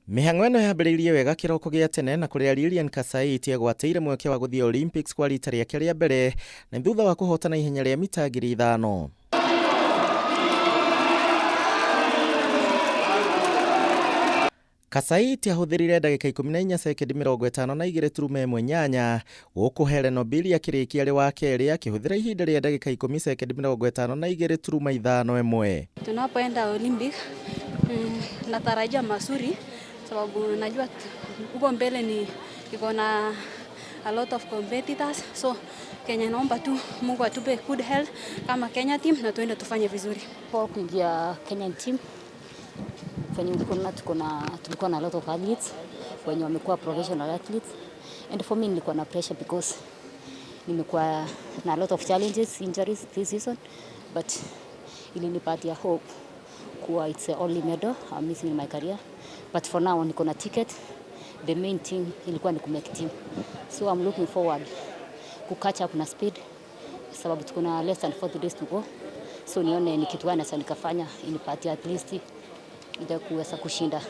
Mĩhang'o ĩno yambĩrĩirie wega kĩroko gĩa tene na kũrĩa Lilian Kasait egwatĩire mweke wa gũthiĩ Olympics kwa rita rĩake rĩa mbere nĩ thutha wa kũhotana ihenya rĩa mita 5,000. Kasait ahũthĩrire ndagĩka 14 sekendi 52.18, gũkũ Hellen Obiri akĩrĩkia arĩ wa kerĩ akĩhũthĩra ihinda rĩa ndagĩka 10 sekendi 52.51. Tunapoenda Olympic natarajia mazuri sababu najua huko mbele ni iko na a lot of competitors, so Kenya naomba tu Mungu atupe good health kama Kenya team na tuende tufanye vizuri. Kwa kuingia Kenyan team venye ulikuwa tuko na tulikuwa na a lot of athletes wenye wamekuwa professional athletes, and for me nilikuwa na pressure because nimekuwa na a lot of challenges, injuries this season, but ilinipatia hope kuwa it's the only medal I'm missing in my career, but for now niko na ticket. The main thing ilikuwa ni kumake team, so I'm looking forward ku catch up na speed sababu tuko na less than 40 days to go, so nione ni kitu gani sasa nikafanya inipatie at least ida kuweza kushinda.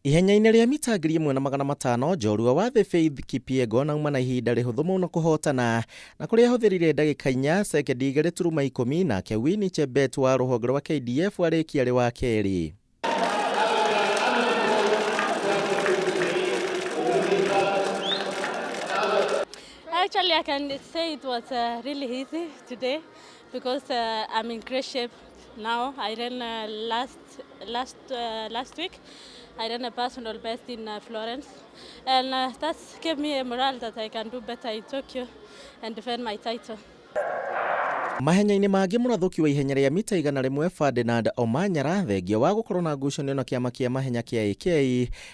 Ihenya-inĩ rĩa mita 1,500, njorua wa thĩ Faith Kipyegon auma na ihinda rĩhũthũ mũno kũhotana na kũrĩa ahũthĩrire ndagĩka 4 sekendi 2.10, nake Winnie Chebet wa rũhonge rwa KDF arĩkia arĩ wa kerĩ. Actually, I can say it was really easy today because I'm in great shape now. I ran last week. I ran a personal best in Florence, and that gave me a morale that I can do better in Tokyo and defend my title. Mahenya-inĩ mangĩ, mũrathũki wa ihenya rĩa mita 100 Ferdinand Omanyala, thengia wa gũkorwo na ngucanio na kĩama kĩa mahenya kĩa AK,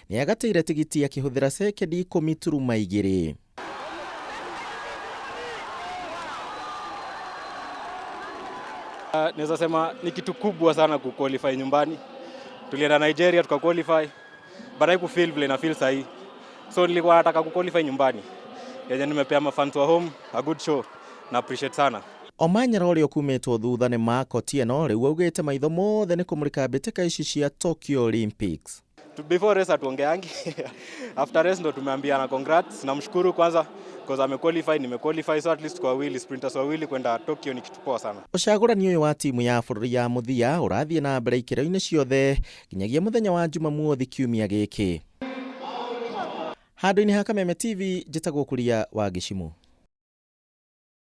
nĩ agatĩire tigiti akĩhũthĩra sekendi 10.2. Naweza sema ni kitu kubwa sana kuqualify nyumbani. Tulienda Nigeria tukaqualify, but haikufeel vile na feel sahi. So nilikuwa nataka kuqualify nyumbani. Yenye nimepea mafans wa home a good show na appreciate sana. Omanyala ũrĩa ũkumĩtwo thutha nĩ Mark Otieno rĩu augĩte maitho mothe nĩ kũmũrĩka mbĩtĩka ici cia Tokyo Olympics. Before race hatuongeangi. After race ndo tumeambiana congrats. Namshukuru kwanza because amequalify, nimequalify, so at least kwa wawili, sprinters wawili kwenda Tokyo ni kitu poa sana. Ũcagũrani ũyũ wa timu ya bũrũri ya mũthia ũrathiĩ na mbere ikĩro-inĩ ciothe nginyagia mũthenya wa Jumamothi kiumia gĩkĩ. Handũ-inĩ ha Kameme TV, njĩtagwo Kuria wa Gĩcimũ.